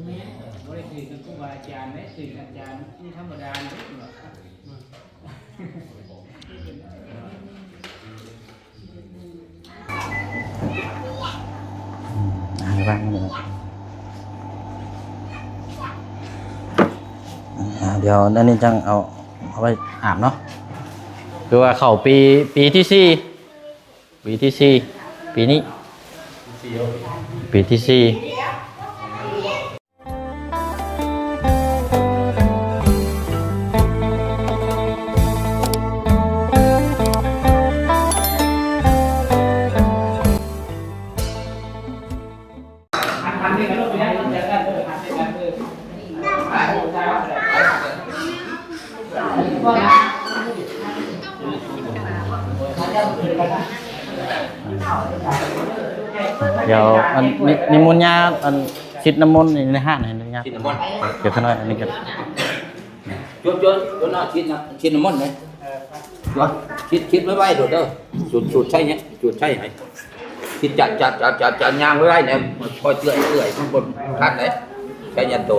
ບໍ່ໄດ້ຖືກກັບຄູບາອາຈານເດ້ ຖືກອາຈານນີ້ທຳມະດາເດ້. ອ່າ ວາງໄວ້ ອ່າ ດຽວອັນນີ້ຈັ່ງເອົາ ເອົາໄວ້ອາບເນາະ. ຄືວ່າເຂົ້າປີ ປີທີສີ່ ປີທີສີ່ ປີນີ້ ປີທີສີ່. ດຽວອັນ ນິ ນິມົນຍາ ອັນ ສິດນ້ຳມົນໃນຮ້ານໃຫ້ຍາ ສິດນ້ຳມົນ ດຽວຂ້ານ້ອຍອັນນີ້ກໍ ຈວດ ຈວດ ຈວດເນາະ ສິດນ້ຳ ສິດນ້ຳມົນເດ້ ຈວດ ສິດ ສິດໄວໆໂລດເດີ ສູດ ສູດໃສ່ນີ້ ສູດໃສ່ໃຫ້ ສິດຈັດ ຈັດ ຈັດ ຈັດ ຈັດ ຍ່າງໄວໆແດ່ ຄ່ອຍເຈື່ອຍ ເກືອຍ ມັນບໍ່ທັນເດ້ ໄຊຍັນໂຕ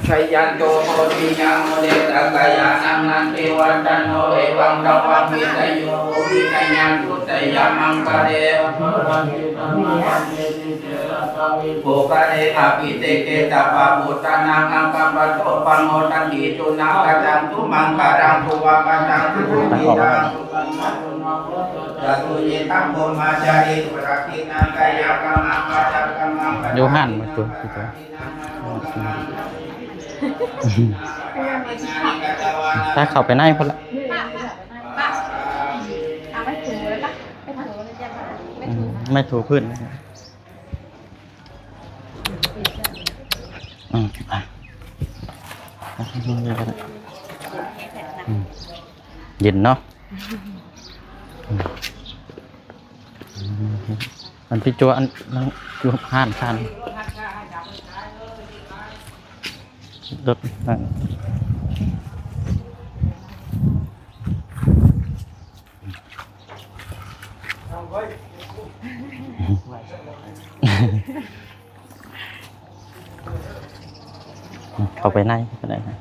ໄຊຍັນໂຕ ໂພທິຍັງ ມຸນີ ສັກກາຍານັງ ນັນທິວັດທະໂນ ເອວັງ ຕະວັງ ວິດທະຍຸ ພູມິ ໄຊຍັນຕຸ ໄຊຍະມັງຄະເລ ໂພຄາເລ ອະພິເສເກ ສັບພະບຸດທານັງ ອາກຳປະໂຊ ປະໂມທັນຕິ ສຸນັກຂະຕັງ ສຸມັງຄະລັງ ສຸພະຄະຕັງ ສຸໂພທິຕັງ ສຸປັນນະ ສຸນະໂຫ ຈະຕຸເຍທັງ ພົມມະຈາຣີ ສຸລັກຂິຕັງ ກາຍະກຳມັງ ວາຈາກຳມັງ ປັນ ຢູ່ຫັ້ນມາຕົວ ຖ້າເຂົ້າໄປໃນພຸ້ນລະ ເອົາໄມ້ຖູແລ້ວກໍໄປຖູ ອືມ ໄມ້ຖູພື້ນ ອືມ ອ່ະ ອືມ ເຢັນເນາະ ອືມ ອັນທີ່ຕົວະ ອັນນັ້ນຢູ່ຮ້ານຊານ ລົດນັ້ນ ເຂົ້າໄປໃນກໍໄດ້ນະ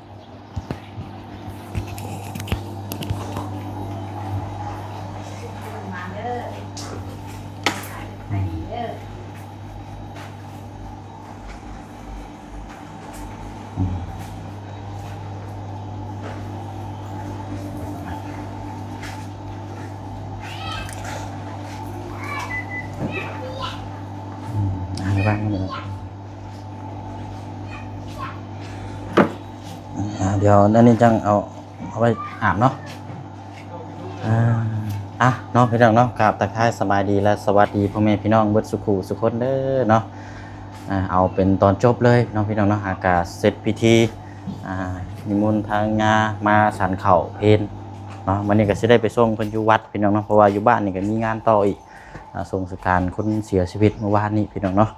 ອືມ ອ່າ ວາງໄວ້ນີ້ ອ່າ ດຽວອັນນີ້ຈັ່ງເອົາ ເອົາໄວ້ອາບເນາະ. ອ່າ ອ່ະ ເນາະ ພີ່ນ້ອງເນາະ ກາບທັກທາຍສະບາຍດີ ແລະ ສະຫວັດດີພໍ່ແມ່ພີ່ນ້ອງເບິດສູ່ຄູ່ສູ່ຄົນເດີເນາະ. ອ່າ ເອົາເປັນຕອນຈົບເລີຍເນາະ ພີ່ນ້ອງເນາະ ຫາກະເສັດພິທີ ອ່າ ນິມົນທາງຍາມາສັນເຂົ້າເພນເນາະ. ມື້ນີ້ກະຊິໄດ້ໄປສົ່ງເພິ່ນຢູ່ວັດ ພີ່ນ້ອງເນາະ ເພາະວ່າຢູ່ບ້ານນີ້ກະມີງານຕໍ່ອີກ ອ່າ ສົ່ງສະການຄົນເສຍຊີວິດມື້ວານນີ້ ພີ່ນ້ອງເນາະ.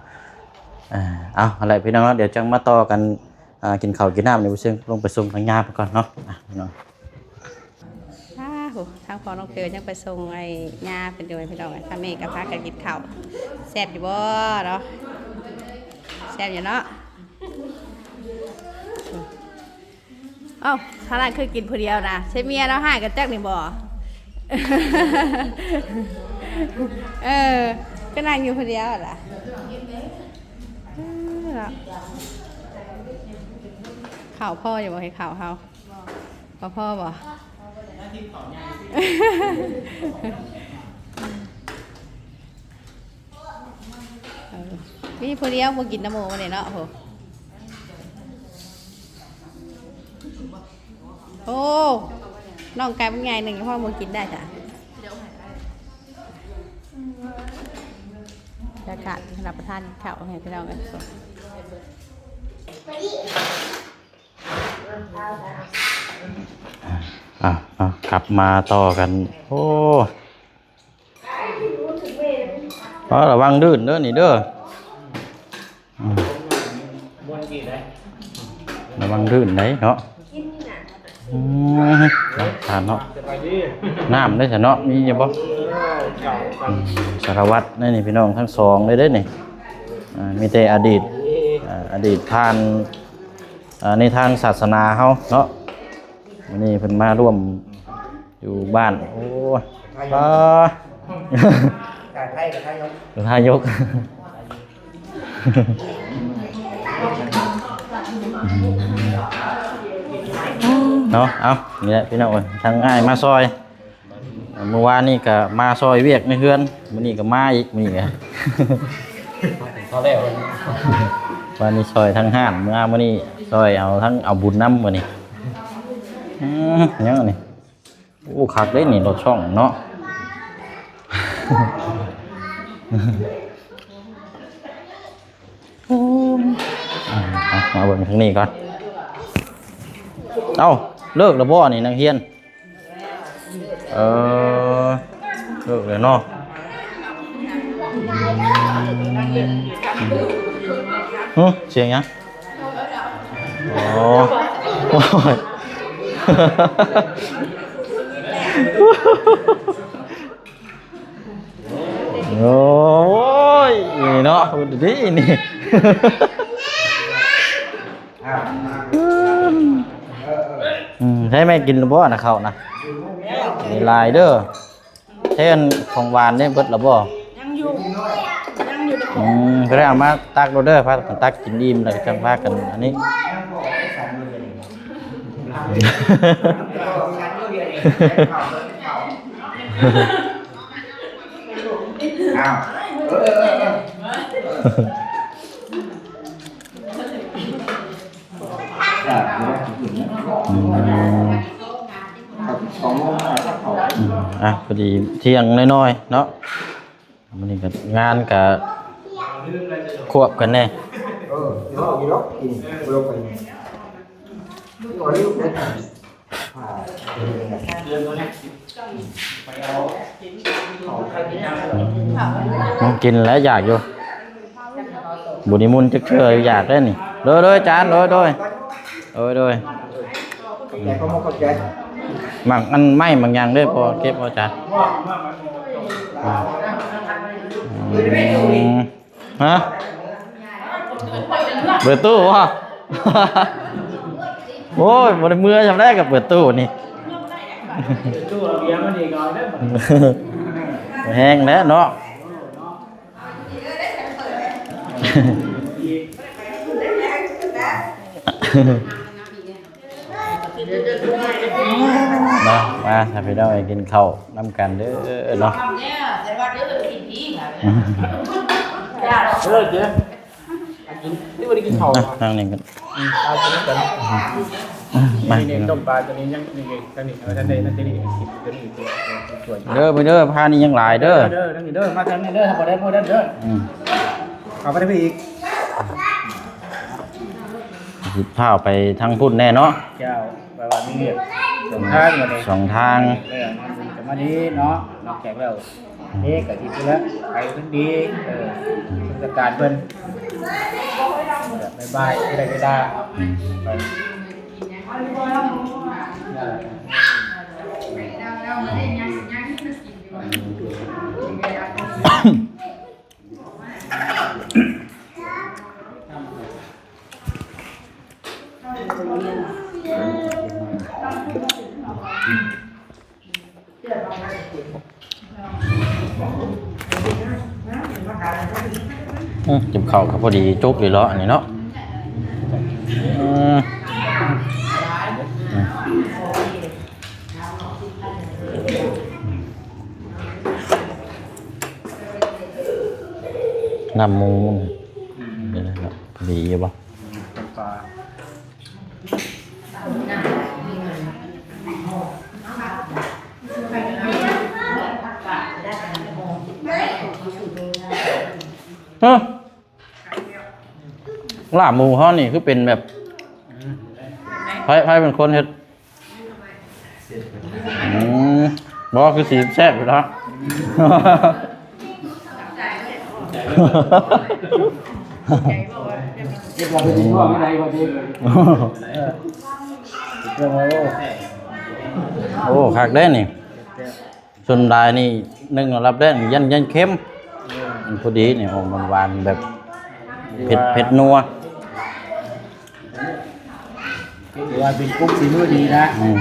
ອ່າ ເອົາ ຫັ້ນແຫຼະ ພີ່ນ້ອງເນາະ ດຽວຈັ່ງມາຕໍ່ກັນ ອ່າ ກິນເຂົ້າກິນນ້ຳນີ້ ບໍ່ເຊິ່ງລົງໄປສົ່ງທາງຍາເພິ່ນກ່ອນເນາະ. ອ່ະ ພີ່ນ້ອງ ອ້າ ໂຫ ທາງພໍ່ນ້ອງເຕີຍັງໄປສົ່ງໄອ້ຍາເພິ່ນຢູ່ ພີ່ນ້ອງ. ທາງແມ່ກໍພາກັນກິນເຂົ້າ ແຊບຢູ່ບໍ່ເນາະ? ແຊບຢູ່ເນາະ. ເອົ້າ ທາງນັ້ນຄືກິນຜູ້ດຽວນະ ໃຊ່ເມຍລາວຮ້າຍກັນຈັກນີ້ບໍ່? ເອີ ກໍນັ່ງຢູ່ຜູ້ດຽວລະ. ເອີ ເນາະ ເຂົ້າພໍຢູ່ບໍ່? ເຮັດເຂົ້າເຮົາ ບໍ່ພໍບໍ່? ເອີ ມີຜູ້ດຽວບໍ່ກິນນຳໝູ່ນີ້ເນາະ. ໂຫ ໂອ້ ນ້ອງໄກ່ບັກໃຫຍ່ໜຶ່ງ ພໍບໍ່ກິນໄດ້ຈ້ະ. ບັນຍາກາດຮັບປະທານເຂົ້າໃຫ້ພີ່ນ້ອງເອີຍ. ອ່ະ ເອົາ ກັບມາຕໍ່ກັນ. ໂອ້ ເອົາ ລະວັງລື່ນເດີນີ້ເດີ. ອືມ ລະວັງລື່ນໄດ໋ເນາະ. ອືມ ເນາະ ທານເນາະ. ນ້ຳໄດ້ຊະເນາະ ມີຢູ່ບໍ່? ອືມ ສາລະວັດໄດ໋ນີ້ ພີ່ນ້ອງ ທັງສອງເລີຍເດ້ນີ້. ອ່າ ມີແຕ່ອະດີດ ອ່າ ອະດີດຜ່ານ ອ່າ ໃນທາງສາສະໜາເຮົາເນາະ. ມື້ນີ້ເພິ່ນມາຮ່ວມຢູ່ບ້ານ ໂອ້ຍ ອ່າ ກະໄທ ກະໄທຍົກ ກະໄທຍົກ ເນາະ. ເອົາ ນີ້ແຫຼະພີ່ນ້ອງເອີຍ ທາງອ້າຍມາຊ່ອຍ ມື້ວານນີ້ກະມາຊ່ອຍວຽກໃນເຮືອນ ມື້ນີ້ກະມາອີກ ມື້ນີ້ກະ ພໍແລ້ວ ວານນີ້ຊ່ອຍທາງຮ້ານ ມື້ ມື້ນີ້ຊ່ອຍເອົາທັງເອົາບຸນນຳມື້ນີ້. ອືມ ຫຍັງອັນນີ້? ໂອ້ ຄັກເດ້ນີ້ ລົດຊ່ອງເນາະ. ອືມ ອ່ະ ມາເບິ່ງທາງນີ້ກ່ອນ. ເອົ້າ ເລີກແລ້ວບໍ່ນີ້ນັກຮຽນ? ເອີ ເລີກແລ້ວເນາະ. ຫຶ ສຽງຫຍັງ? ອໍ ໂອ້ຍ ໂອ້ຍ ນີ້ເນາະ ດີນີ້. ອືມ ໃຫ້ແມ່ກິນແລ້ວບໍ່ນະ ເຂົ້ານະ? ມີຫຼາຍເດີ. ແທນຂອງຫວານໄດ້ເບິດແລ້ວບໍ່? ຍັງຢູ່ ຍັງຢູ່. ອືມ ເພິ່ນເອົາມາຕັກໂລດເດີ ພາກັນຕັກກິນອີ່ມແລ້ວຈັ່ງພາກັນອັນນີ້. ອ້າວ ເອີ ເອີ ເອີ ເອີ. ອືມ ອືມ ອ່ະ ພໍດີທ່ຽງໜ້ອຍໆເນາະ. ມື້ນີ້ກະງານກະຄວບກັນແດ່. ກິນແລ້ວຢາກຢູ່ ບໍ່ໄດ້ໝຸ່ນຈັກເທື່ອ ຢາກແລ້ວນີ້. ໂດຍ ໂດຍ ຈານ ໂດຍ ໂດຍ ໂດຍ ໂດຍ. ຂອບໃຈ ຂອບໃຈ ຂອບໃຈ. ໝາກອັນໄມ້ໝາກຫຍັງເດ້ ພໍເກັບບໍ່ ຈານ? ອືມ ຮະ ເປີດຕູ້ບໍ່? ໂອ້ຍ ບໍ່ໄດ້ເມືອຊ່ຳໃດ ກະເປີດຕູ້ນີ້ ຕູ້ເອົາເບຍມານີ້ກ່ອນເດີ. ແຮງແລ້ວເນາະ. ມາ ມາ ໃຫ້ພີ່ນ້ອງໄດ້ກິນເຂົ້ານຳກັນເດີເນາະ. ເດີ ນີ້ບໍ່ໄດ້ກິນເຂົ້າ ມາ ນັ່ງນີ້ກັນ ອືມ ເອົາກິນນຳກັນ. ອືມ ມາ ນີ້ຕົ້ມປາ ໂຕນີ້ຍັງ ນີ້ ໂຕນີ້ເອົາທັນໄດ້ ອັນໂຕນີ້ກິນ ໂຕນີ້ ເດີ ໄປເດີ ພານີ້ຍັງຫຼາຍເດີ ເດີ ທາງນີ້ເດີ ມາທາງນີ້ເດີ ບໍ່ໄດ້ໝົດເດີ. ອືມ ເຂົ້າໄປທາງນີ້ອີກ ຊິພາໄປທາງພຸ້ນແດ່ເນາະ. ເຈົ້າ ແປວ່າມີວຽກສອງທາງ ສອງທາງ ເອີ ມາບຸນກະມາດີເນາະ ນອກຈາກແລ້ວ ເອີ ກະຊິໄປແລ້ວ ໄປເພິ່ນດີ ເອີ ສະການເພິ່ນ ບາຍບາຍ ເວລາ ເວລາ ອືມ ໄປ. ອືມ ຈິບເຂົ້າກະພໍດີຈຸກຢູ່ເນາະ ອັນນີ້ເນາະ. ອືມ ອືມ ນ້ຳໝູ ອືມ ເປັນໄງເນາະ ພໍດີຢູ່ບໍ່? ຮະ ລາບໝູເຮົານີ້ຄືເປັນແບບ ໃຜ ໃຜເປັນຄົນເຮັດ? ອືມ ບໍ່ ຄືຊິແຊບຢູ່ເນາະ. ໂອ້ ຄັກເດ້ນີ້. ສ່ວນຫຼາຍນີ້ ໜຶ່ງລາບແດງນີ້ ຢ້ານ ຢ້ານເຄັມ. ເອີ ມັນພໍດີນີ້ ຫອມຫວານໆ ແບບ ເຜັດ ເຜັດນົວ ຖືວ່າເປັນກຸກຝີມືດີນະ. ອືມ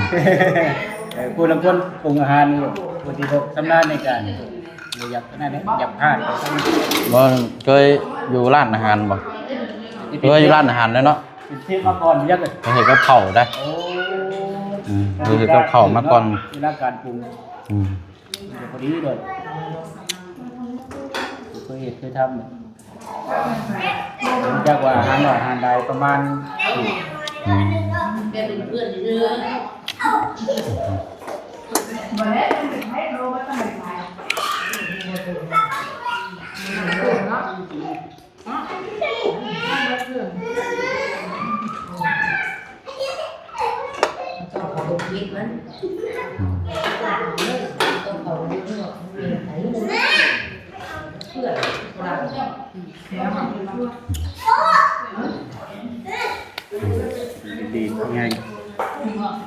ເອີ ຜູ້ລາງຄົນປຸງອາຫານນີ້ ຜູ້ທີ່ບໍ່ຊຳນານໃນການ ບໍ່ຢາກນັ້ນເດ້ ຢາກພາດໄປທາງ ບໍ່ເຄີຍຢູ່ຮ້ານອາຫານບໍ່? ເຄີຍຢູ່ຮ້ານອາຫານແລ້ວເນາະ ເປັນເຊຟມາກ່ອນ ຢາກເຮັດກັບເຂົ້າໄດ້. ໂອ້ ອືມ ເຮັດກັບເຂົ້າມາກ່ອນ ເວລາການປຸງ. ອືມ ພໍດີໂລດ ເຄີຍເຮັດເຄີຍທຳ ຮູ້ຈັກວ່າອາຫານນ້ອຍອາຫານຫຼາຍປະມານ. ອືມ ດີ ງ່າຍ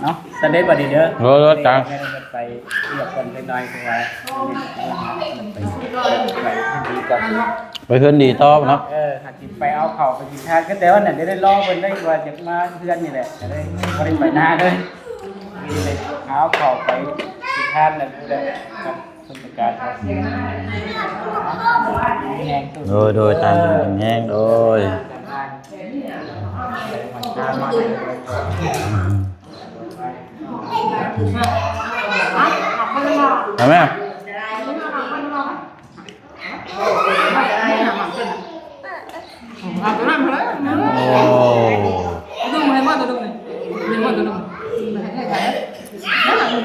ເນາະ ສະເດັດບັດນີ້ເດີ. ໂອ້ ໂອ້ ຕາມ ໄປວຽກກ່ອນຈັກໜ້ອຍ ເພາະວ່າໄປ ໄປດີກ່ອນ ໄປເຮືອນດີຕໍ່ເນາະ. ເອີ ຫາຊິໄປເອົາເຂົ້າໄປກິນທານ ກໍແຕ່ວ່ານັ້ນ ກໍໄດ້ລໍເພິ່ນໄດ້ວ່າຈະມາເຮືອນນີ້ແຫຼະ ກໍເລີຍບໍ່ໄດ້ໄປນາເລີຍ ເອົາເຂົ້າໄປກິນທານ ແລ້ວ ໂດຍ ໂດຍ ຕາມແຮງ ໂດຍ ເອົາແມ່ ເອົາຕົວນັ້ນໄປເລີຍ. ໂອ້ ດຶງໃຫ້ໝົດຕົວໜຶ່ງນີ້ ດຶງໝົດຕົວໜຶ່ງ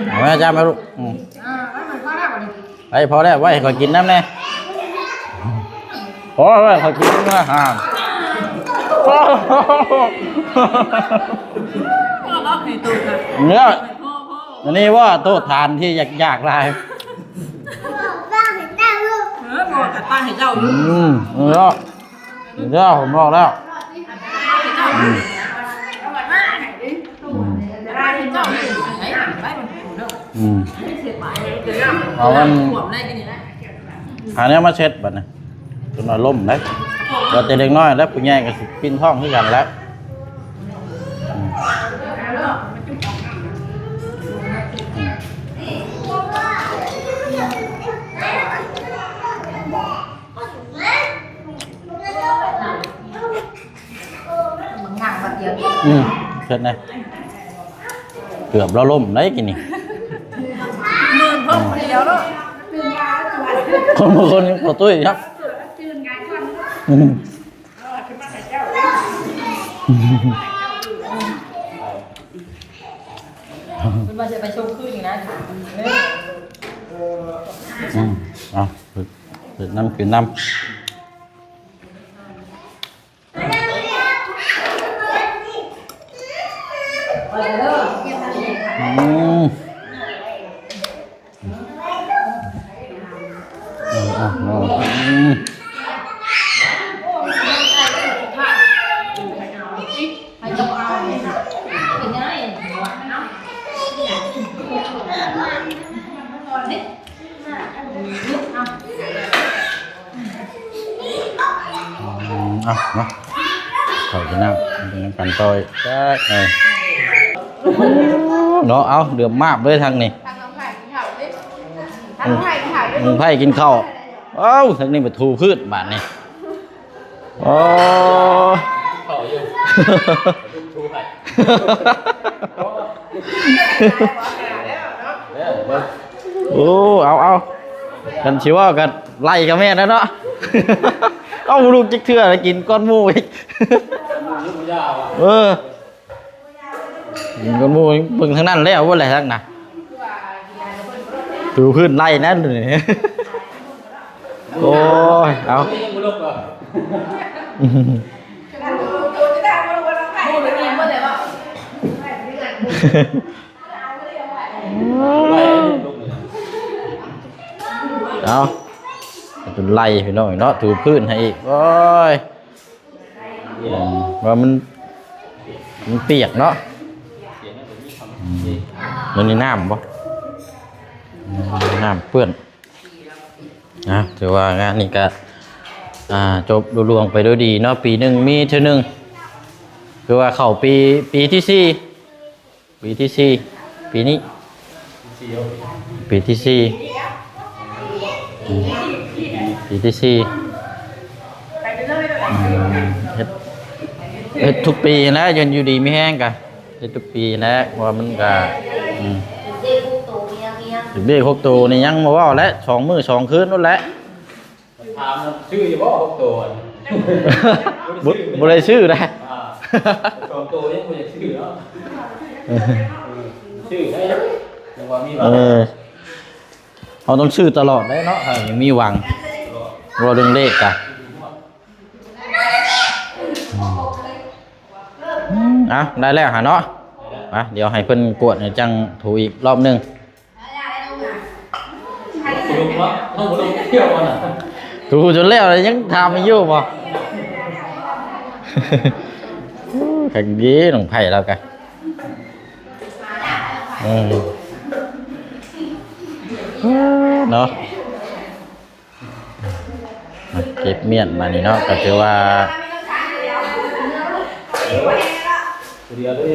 ເອົາແມ່ ຈານມາລູກ. ອືມ ອ່າ ໄປ ພໍແລ້ວ ໄວ້ໃຫ້ຂ້ອຍກິນນຳແດ່ ພໍແລ້ວ ຂ້ອຍກິນນຳ. ອ່າ ເນຍ ອັນນີ້ວ່າໂຕຖານທີ່ຢາກ ຢາກຫຼາຍ ເອີ ບໍ່ກະຕາໃຫ້ເຈົ້າຢູ່. ອືມ ເນາະ ເນາະ ເນາະ ຜົມບອກແລ້ວ. ອືມ ອືມ ອືມ ເອົາອັນ ຫາແນວມາເຊັດບັດນີ້ ຈົນວ່າລົ້ມເດ້ ວ່າແຕ່ເດັກນ້ອຍແລ້ວ ຜູ້ໃຫຍ່ກໍຊິປິ່ນທ້ອງຄືກັນແຫຼະ. ອືມ ອືມ ອືມ ເຮັດແດ່ ເກືອບລາວລົ້ມໄດ໋ກີ້ນີ້. ມື່ນພົບຄົນດຽວໂລດ ຄົນ ຄົນບໍ່ຕຸ້ຍຄັບ. ອືມ ເພິ່ນວ່າຊິໄປຊົງຄືນອີກນະ. ອືມ ເອົາ ເຮັດນຳ ກິນນຳ. ອືມ ອືມ ອືມ ອືມ. ອືມ ເອົາເນາະ ເຂົ້າກິນນ້ຳ ກິນນຳກັນຕໍ່ອີກຈັກໜ້ອຍເນາະ. ເອົາ ເດືອມມາບເລີຍທາງນີ້ ທາງນ້ອງໄຜ່ກິນເຂົ້າເດ້ ທາງນ້ອງໄຜ່ກິນເຂົ້າເດ້ ອືມ ໄຜ່ກິນເຂົ້າ. ເອົ້າ ທາງນີ້ໄປຖູພື້ນບາດນີ້. ໂອ້ ເຂົ້າຢູ່ ໂອ້ ເອົາ ເອົາ ຄັນຊິເວົ້າກັນໄລ່ກໍແມ່ນແລ້ວເນາະ. ເອົາ ບໍ່ລຸກຈັກເທື່ອ ແລ້ວກິນກ່ອນໝູ່ອີກ. ເອີ ກິນກ່ອນໝູ່ ເບິ່ງທາງນັ້ນແລ້ວ ບໍ່ແລະທາງນະ ຖູພື້ນໄລ່ນັ້ນ. ໂອ້ຍ ເອົາ ເອົາ ເປັນໄລ່ພີ່ນ້ອງເນາະ ຖູພື້ນໃຫ້ອີກ. ໂອ້ຍ ອືມ ວ່າມັນ ມັນປຽກເນາະ. ອືມ ມັນມີນ້ຳບໍ່? ອືມ ນ້ຳເປື້ອນ. ນະ ຖືວ່າງານນີ້ກະ ອ່າ ຈົບລຸລ່ວງໄປດ້ວຍດີເນາະ. ປີໜຶ່ງມີເທື່ອໜຶ່ງ ຄືວ່າເຂົ້າປີ ປີທີສີ່ ປີທີສີ່ ປີນີ້ ປີທີສີ່ ອືມ ປີທີສີ່ ອືມ ເຮັດ ເຮັດທຸກປີຫັ້ນແຫຼະ ຢ້ານຢູ່ດີມີແຮງກະ ເຮັດທຸກປີແຫຼະ ເພາະວ່າມັນກະ ອືມ ເດັກຫົກໂຕນີ້ຍັງບໍ່ເວົ້າແຫຼະ ສອງມື້ສອງຄືນພຸ້ນແຫຼະ. ຖາມຊື່ຢູ່ບໍ່ ຫົກໂຕ ບໍ່ ບໍ່ໄດ້ຊື່ນະ ອ່າ ສອງໂຕຍັງບໍ່ຢາກຊື່ເນາະ ເອີ ຊື່ໄດ້ ຍັງວ່າມີ ເອີ ເຮົາຕ້ອງຊື້ຕະຫຼອດເດ້ເນາະ ເຮົາຍັງມີຫວັງ ເວົ້າເລື່ອງເລກກະ ອືມ ເອົາ ໄດ້ແລ້ວຫາເນາະ ມາ ດຽວໃຫ້ເພິ່ນກວດ ໃຫ້ຈັ່ງຖູອີກລອບໜຶ່ງ ຖູຈົນແລ້ວແລ້ວຍັງຖາມອີກຢູ່ບໍ່? ຄັກດີ ນ້ອງໄພລາວກະ ເອີ ເນາະ. ມາເກັບມ້ຽນບາດນີ້ເນາະ ກໍຖືວ່າ ຜູ້ດຽວເລີຍ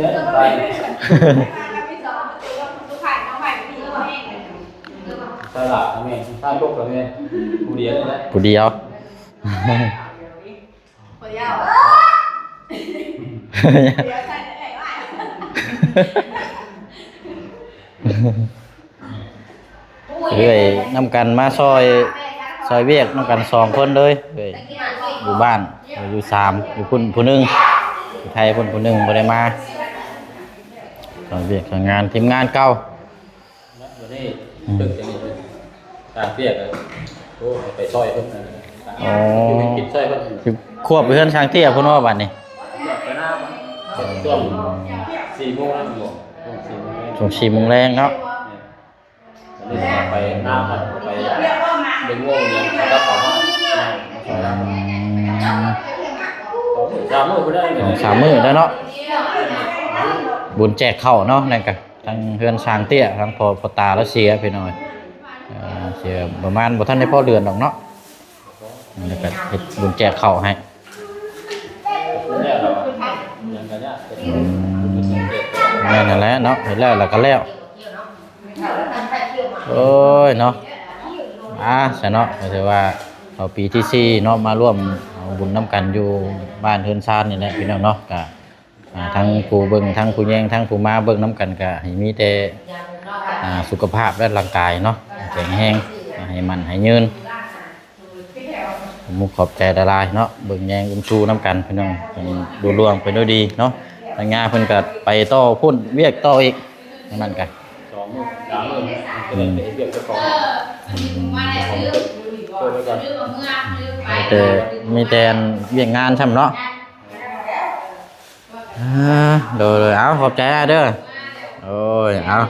ໃສ່ຫຼາກແມ່ນ ໃສ່ລົກແມ່ນ ຜູ້ດຽວນີ້ແຫຼະ ຜູ້ດຽວ ຜູ້ດຽວ ຜູ້ດຽວໃສ່ໄດ້ຫຼາຍ ເອື້ອຍນຳກັນມາຊ່ອຍ ຊ່ອຍວຽກນຳກັນສອງຄົນເລີຍ ເອື້ອຍຢູ່ບ້ານ ເອື້ອຍຢູ່ສາມ ຢູ່ພຸ້ນຜູ້ໜຶ່ງ ຢູ່ໄທພຸ້ນຜູ້ໜຶ່ງ ບໍ່ໄດ້ມາ ຊ່ອຍວຽກຊ່ອຍງານ ທີມງານເກົ່າ ອືມ ຕາມວຽກ ໂອ້ ໄປຊ່ອຍເພິ່ນ ອໍ ຢູ່ເຮັດກິນຊ່ອຍເພິ່ນ ຄືຄວບໄປເຮືອນຊ່າງເຕ້ຍພຸ້ນເນາະ ບາດນີ້ ໄປນາ ຊ່ວງສີ່ໂມງແລ້ວ ຊ່ວງສີ່ໂມງແລ້ວ ຊ່ວງສີ່ໂມງແລງເນາະ ແມ່ນ ໄປນາ ໄປເບິ່ງງົວເບິ່ງຫຍັງ ກັບເຂົາມາ ອືມ ສອງສາມມື້ພຸ້ນແຫຼະ ສອງສາມມື້ແລ້ວເນາະ ບຸນແຈກເຂົ້າເນາະ ນັ້ນກະ ທາງເຮືອນຊ່າງເຕ້ຍ ທາງພໍ່ ພໍ່ຕາລາວເສຍ ພີ່ນ້ອງເອີຍ ເອີ ເສຍປະມານບໍ່ທັນໄດ້ພໍເດືອນດອກເນາະ ແລ້ວກະເຮັດບຸນແຈກເຂົ້າໃຫ້ ອືມ ແມ່ນຫັ້ນແຫຼະເນາະ ເຮັດແລ້ວລະກະແລ້ວ ໂອ້ຍເນາະ ອ່າ ຊະເນາະ ກໍຖືວ່າເຂົ້າປີທີສີ່ເນາະ ມາຮ່ວມເອົາບຸນນຳກັນຢູ່ບ້ານເຮືອນຊານນີ້ແຫຼະ ພີ່ນ້ອງເນາະ ກະ ອ່າ ທັງຜູ້ເບິ່ງ ທັງຜູ້ແຍງ ທັງຜູ້ມາເບິ່ງນຳກັນ ກະໃຫ້ມີແຕ່ ອ່າ ສຸຂະພາບ ແລະ ຮ່າງກາຍເນາະ ແຂງແຮງ ໃຫ້ໝັ້ນໃຫ້ຍືນ ມຸກຂອບໃຈຫຼາຍໆເນາະ ເບິ່ງແຍງອຸມຊູນຳກັນ ພີ່ນ້ອງ ໃຫ້ລຸລ່ວງໄປດ້ວຍດີເນາະ ທາງຍາເພິ່ນກະໄປຕໍ່ພຸ້ນ ວຽກຕໍ່ອີກ ນັ້ນກະ ສອງມື້ສາມມື້ ອືມ ເຮັດວຽກເຈົ້າຂອງ ອືມ ໂທດໄວ້ກ່ອນ ມີແຕ່ ມີແຕ່ວຽກງານຊ້ຳເນາະ ອ່າ ໂດຍໆ ເອົາ ຂອບໃຈອ້າຍເດີ ໂອ້ຍ ເອົາ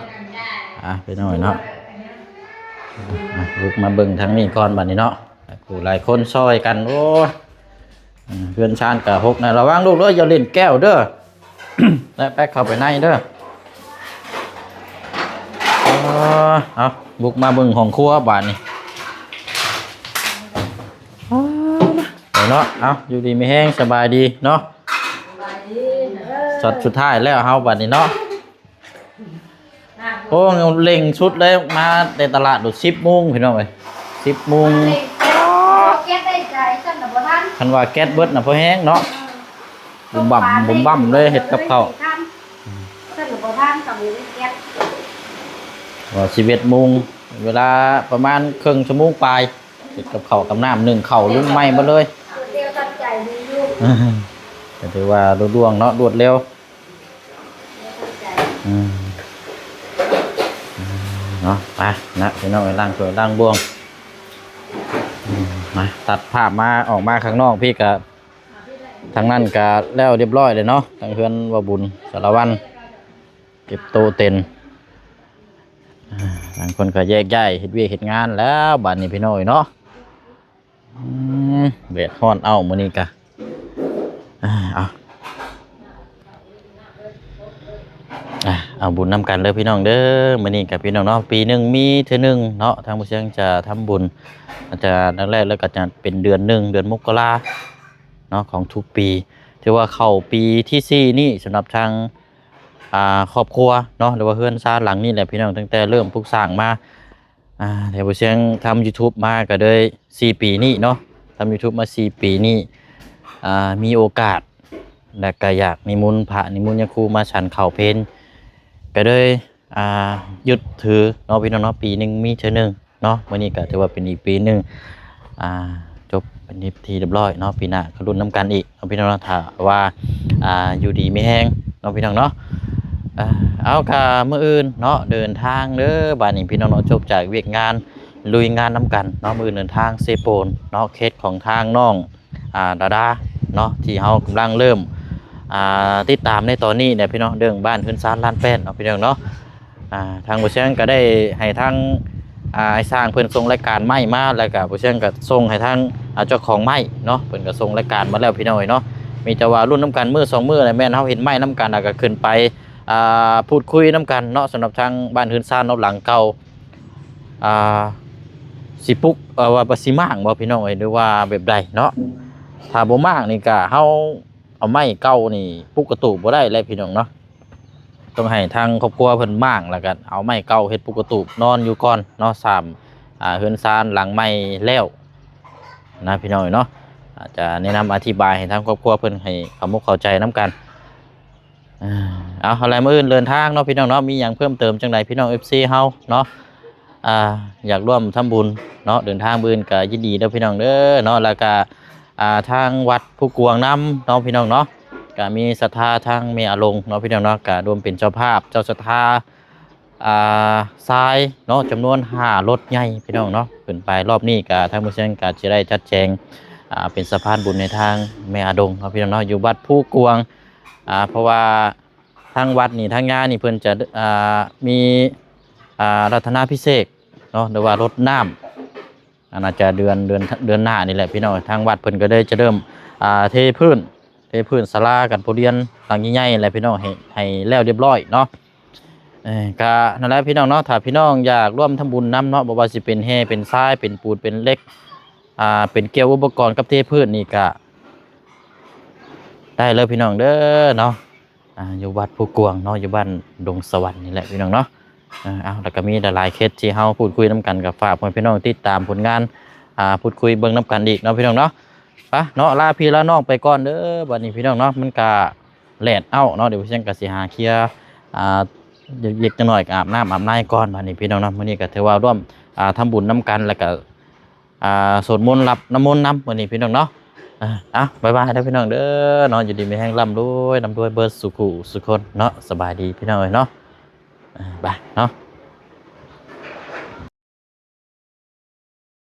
ອ່າ ໄປໜ້ອຍເນາະ ອ່າ ລຸກມາເບິ່ງທາງນີ້ກ່ອນບາດນີ້ເນາະ ຫຼາຍຜູ້ຫຼາຍຄົນຊ່ອຍກັນ ໂອ້ຍ ເຮືອນຊານກະຫົກນະ ລະວັງລູກເດີ ຢ່າຫຼິ້ນແກ້ວເດີ ໄປ ໄປເຂົ້າໄປໃນເດີ ເອີ ເອົາ ບຸກມາເບິ່ງຫ້ອງຄົວບາດນີ້ ເອົາເນາະ ເອົາ ຢູ່ດີມີແຮງ ສະບາຍດີເນາະ ສະບາຍດີ ຊັອດສຸດທ້າຍແລ້ວເຮົາບາດນີ້ເນາະ ໂອ້ ເລັ່ງສຸດເລີຍ ມາແຕ່ຕະຫຼາດໂດດ ສິບໂມງ ພີ່ນ້ອງເອີຍ ສິບໂມງ ເກັບໄດ້ໃຈ ຊັ້ນນະບໍ່ທັນ ຄັນວ່າແກັດເບິດນະພໍແຮງເນາະ ບຸມບັ້ມບຸມບັ້ມເລີຍ ເຮັດກັບເຂົ້າ ຊັ້ນນະບໍ່ທັນ ຕ້ອງມີແກັດ ວ່າສິບເອັດໂມງ ເວລາປະມານເຄິ່ງຊົ່ວໂມງປາຍ ເຮັດກັບເຂົ້າກັບນ້ຳ ໜຶ້ງເຂົ້າ ລຸກໄໝ້ໝົດເລີຍ ລວດເລວທັນໃຈດີຢູ່ ກໍຖືວ່າລຸລ່ວງເນາະ ລວດເລັວ ອືມ ເນາະ ໄປນະ ພີ່ນ້ອງເອີຍ ລ້າງຖ້ວຍລ້າງບ່ວງ ອືມ ມາ ຕັດພາບມາ ອອກມາຂ້າງນອກພີ້ກະ ທາງນັ້ນກະແລ້ວຮຽບຮ້ອຍເລີຍເນາະ ທາງເຮືອນວ່າບຸນສາລະວັນ ເກັບໂຕະເຕັນ ອ່າ ທາງຄົນກະແຍກຍ້າຍເຮັດວຽກເຮັດງານແລ້ວ ບາດນີ້ ພີ່ນ້ອງເອີຍເນາະ. ອືມ ແດດຮ້ອນເອົ້າມື້ນີ້ກະ ອ່າ ເອົາ ອ່າ ເອົາບຸນນຳກັນເດີພີ່ນ້ອງເດີ. ມື້ນີ້ກໍພີ່ນ້ອງເນາະ ປີໜຶ່ງມີເທື່ອໜຶ່ງເນາະ ທາງບໍ່ຊຽງຈະທຳບຸນ ຈະແລກໆ ແລ້ວກໍຈະເປັນເດືອນໜຶ່ງ ເດືອນມົກກະລາເນາະ ຂອງທຸກປີ. ຖືວ່າເຂົ້າປີທີສີ່ນີ້ສຳລັບທາງ ອ່າ ຄອບຄົວເນາະ ຫຼືວ່າເຮືອນຊານຫຼັງນີ້ແຫຼະພີ່ນ້ອງ ຕັ້ງແຕ່ເລີ່ມປຸກສ້າງມາ. ອ່າ ແຕ່ບໍ່ຊຽງທຳ YouTube ມາກໍໄດ້ສີ່ປີນີ້ເນາະ ທຳ YouTube ມາສີ່ປີນີ້ ອ່າ ມີໂອກາດ ແລະກໍຢາກນິມົນພະນິມົນຍາຄູມາສັນເຂົ້າເພນ ກໍເລີຍ ອ່າ ຍຶດຖືເນາະພີ່ນ້ອງເນາະ ປີໜຶ່ງມີເທື່ອໜຶ່ງເນາະ. ມື້ນີ້ກໍຖືວ່າເປັນອີກປີໜຶ່ງ ອ່າ ຈົບເປັນທີ່ຮຽບຮ້ອຍເນາະ ປີໜ້າກໍລຸ້ນນຳກັນອີກເນາະພີ່ນ້ອງເນາະ ຖ້າວ່າ ອ່າ ຢູ່ດີມີແຮງເນາະພີ່ນ້ອງເນາະ. ອ່າ ເອົາ ກະມື້ອື່ນເນາະ ເດີນທາງເດີ ບາດນີ້ພີ່ນ້ອງເນາະ ຈົບຈາກວຽກງານລຸຍງານນຳກັນເນາະ ມື້ອື່ນເດີນທາງເຊໂປນເນາະ ເຂດຂອງທາງນ້ອງ ອ່າ ດາດາເນາະ ທີ່ເຮົາກຳລັງເລີ່ມ ອ່າ ຕິດຕາມໃນຕອນນີ້ແຫຼະພີ່ນ້ອງ ເລື່ອງບ້ານເຮືອນຊານລານແປ້ນເນາະພີ່ນ້ອງເນາະ. ອ່າ ທາງບໍ່ຊຽງກໍໄດ້ໃຫ້ທາງ ອ່າ ອ້າຍຊ່າງເພິ່ນສົ່ງລາຍການໄມ້ມາ ແລ້ວກໍບໍ່ຊຽງກໍສົ່ງໃຫ້ທາງ ອ່າ ເຈົ້າຂອງໄມ້ເນາະ ເພິ່ນກໍສົ່ງລາຍການມາແລ້ວພີ່ນ້ອງເອີຍເນາະ. ມີແຕ່ວ່າລຸ້ນນຳກັນມື້ສອງມື້ແຫຼະ ແມ່ນເຮົາເຫັນໄມ້ນຳກັນ ແລ້ວກໍຂຶ້ນໄປ ອ່າ ພູດຄຸຍນຳກັນເນາະ ສຳລັບທາງບ້ານເຮືອນຊານເນາະ ຫຼັງເກົ່າ ອ່າ ຊິປຸກ ເອີ ວ່າຊິມ້າງບໍ່ພີ່ນ້ອງເອີຍ ຫຼືວ່າແບບໃດເນາະ. ຖ້າບໍ່ມ້າງນີ້ກະເຮົາເອົາໄມ້ເກົ່ານີ້ປຸກກະຕູບບໍ່ໄດ້ແຫຼະພີ່ນ້ອງເນາະ. ຕ້ອງໃຫ້ທາງຄອບຄົວເພິ່ນມ້າງ ແລ້ວກະເອົາໄມ້ເກົ່າເຮັດປຸກກະຕູບນອນຢູ່ກ່ອນເນາະ ສາມ ອ່າ ເຮືອນຊານຫຼັງໃໝ່ແລ້ວນະພີ່ນ້ອງເອີຍເນາະ. ອາດຈະແນະນຳອະທິບາຍໃຫ້ທາງຄອບຄົວເພິ່ນໃຫ້ເຂົ້າອົກເຂົ້າໃຈນຳກັນ. ອ່າ ເອົາ ເອົາແຫຼະ ມື້ອື່ນເດີນທາງເນາະພີ່ນ້ອງເນາະ ມີຫຍັງເພີ່ມເຕີມຈັ່ງໃດພີ່ນ້ອງ ເອັຟຊີ ເຮົາເນາະ ອ່າ ຢາກຮ່ວມທຳບຸນເນາະ ເດີນທາງມື້ອື່ນກໍຍິນດີເດີພີ່ນ້ອງເດີເນາະ. ແລ້ວກໍ ອ່າ ທາງວັດພູກວາງນຳເນາະພີ່ນ້ອງເນາະ ກໍມີສັດທາທາງແມ່ອາລົງເນາະພີ່ນ້ອງເນາະ ກໍຮ່ວມເປັນເຈົ້າພາບ ເຈົ້າສັດທາ ອ່າ ຊາຍເນາະ ຈຳນວນຫ້າລົດໃຫຍ່ພີ່ນ້ອງເນາະ ຂຶ້ນໄປ. ຮອບນີ້ກໍທາງໝູ່ຊຽງກໍຈະໄດ້ຈັດແຈງ ອ່າ ເປັນສະພານບຸນໃຫ້ທາງແມ່ອາດົງເນາະພີ່ນ້ອງເນາະ ຢູ່ວັດພູກວາງ. ອ່າ ເພາະວ່າທາງວັດນີ້ ທາງງານນີ້ເພິ່ນຈະ ອ່າ ມີ ອ່າ ລັດຖະນາພິເສກເນາະ ຫຼືວ່າລົດນ້ຳ ອາ ໜ້າຈະເດືອນ ເດືອນ ເດືອນໜ້ານີ້ແຫຼະພີ່ນ້ອງ. ທາງວັດເພິ່ນກໍເລີຍຈະເລີ່ມ ອ່າ ເທພື້ນ ເທພື້ນສາລາການປະຮຽນຫຼັງໃຫຍ່ໆແຫຼະພີ່ນ້ອງ ໃຫ້ ໃຫ້ແລ້ວຮຽບຮ້ອຍເນາະ. ເອີ ກະນັ້ນແຫຼະພີ່ນ້ອງເນາະ ຖ້າພີ່ນ້ອງຢາກຮ່ວມທຳບຸນນຳເນາະ ບໍ່ວ່າຊິເປັນແຮ່ ເປັນຊາຍ ເປັນປູນ ເປັນເຫຼັກ ອ່າ ເປັນກ່ຽວອຸປະກອນກັບເທພື້ນນີ້ກະໄດ້ເລີຍພີ່ນ້ອງເດີເນາະ. ອ່າ ຢູ່ວັດພູກວາງເນາະ ຢູ່ບ້ານດົງສະຫວັນນີ້ແຫຼະພີ່ນ້ອງເນາະ. ເອີ ເອົາ ແລ້ວກໍມີຫຼາຍໆເຂດທີ່ເຮົາພູດຄຸຍນຳກັນ ກໍຝາກພໍ່ແມ່ພີ່ນ້ອງຕິດຕາມຜົນງານ ອ່າ ພູດຄຸຍເບິ່ງນຳກັນອີກເນາະພີ່ນ້ອງເນາະ. ໄປເນາະ ລາພີ່ລານ້ອງໄປກ່ອນເດີ ບັດນີ້ພີ່ນ້ອງເນາະ ມັນກະແດດເອົາເນາະ ດຽວບໍ່ຊຽງກໍຊິຫາເຄຍ ອ່າ ເລັກໆນ້ອຍໆ ກໍອາບນ້ຳອາບໃນກ່ອນ ບັດນີ້ພີ່ນ້ອງເນາະ. ມື້ນີ້ກໍຖືວ່າຮ່ວມ ອ່າ ທຳບຸນນຳກັນ ແລ້ວກໍ ອ່າ ສວດມົນຮັບນ້ຳມົນນຳມື້ນີ້ພີ່ນ້ອງເນາະ. ອ່າ ເອົາ ບາຍບາຍເດີພີ່ນ້ອງເດີເນາະ ຢູ່ດີມີແຮງ ລ່ຳລວຍ ລ່ຳລວຍເບິດສູ່ຄູ່ສູ່ຄົນເນາະ. ສະບາຍດີພີ່ນ້ອງເອີຍເນາະ. ອ່າ ໄປເນາະ.